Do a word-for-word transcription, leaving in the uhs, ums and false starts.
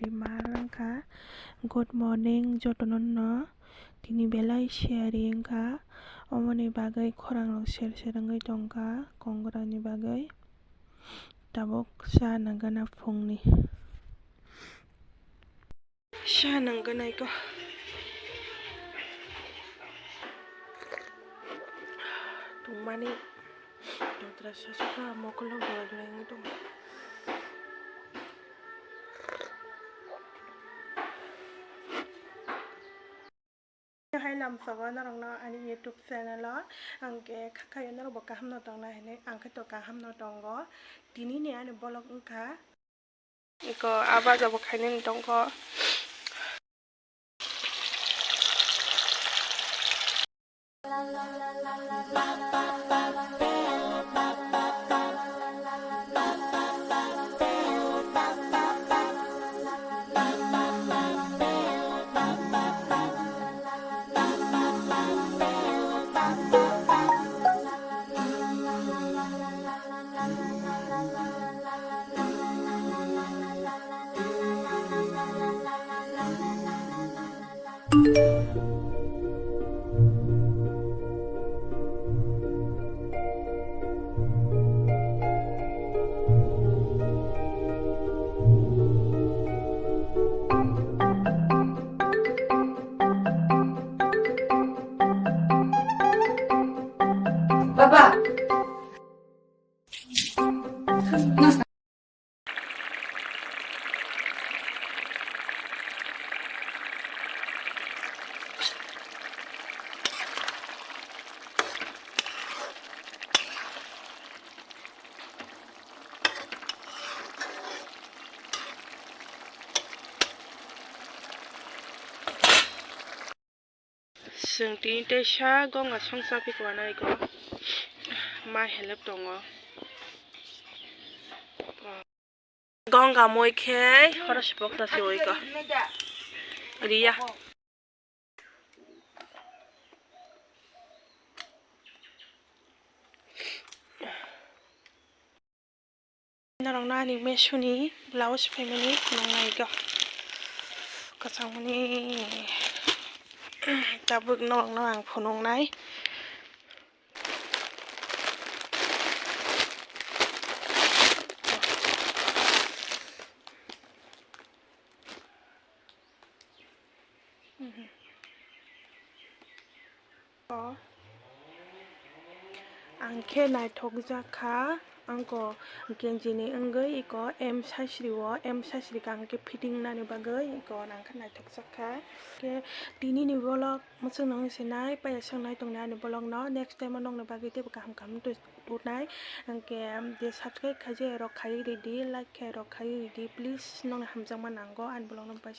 Tei mar wngkha, "Good morning jotono no." Tini belai siyari wngkha, omoni bagwi khorang rok ser ser wngwi tongkha kongra ni bagwi. Tabuk cha nangana phungni. Cha nangana iko. Tungmani. Tongtra sasuka mokol rok dora dora wngwi tongo. Hai lamsogo norokno ani YouTube channel o ang khe kha khayo norok bo kaham no tongna hinwi ang khe to kaham no tongo. Tini ni ani vlog wngkha. Iko aba jabo khainani tongkho. Baba. Chwng tini teisa gonga songsa phikwanai ko ma helep tongo. Gonga moi khe horo sipok ta se oi ko. Riya. Norokno ani mesuni blouse phaimani phunuknai kho. Kwchangmani tabuk norokno ang phunuknai. Ang khe naithokjak kha, angko genjini wngwi iko M sasri o, M sasri khe ang khe fitting nani bagwi iko ang khe naithokjak kha. Khe tinini vlog mwchwng nang sinai paiya swngnai tongnai ani vlog no, next time o nokni bagwi teibo kaham kaham twi-, tubunai. Ang khe, um, de subscribe khaijak rok khaiwi ridi, like khe rok khaiwi ridi, please nokni hamjakma nango ani vlog no bai.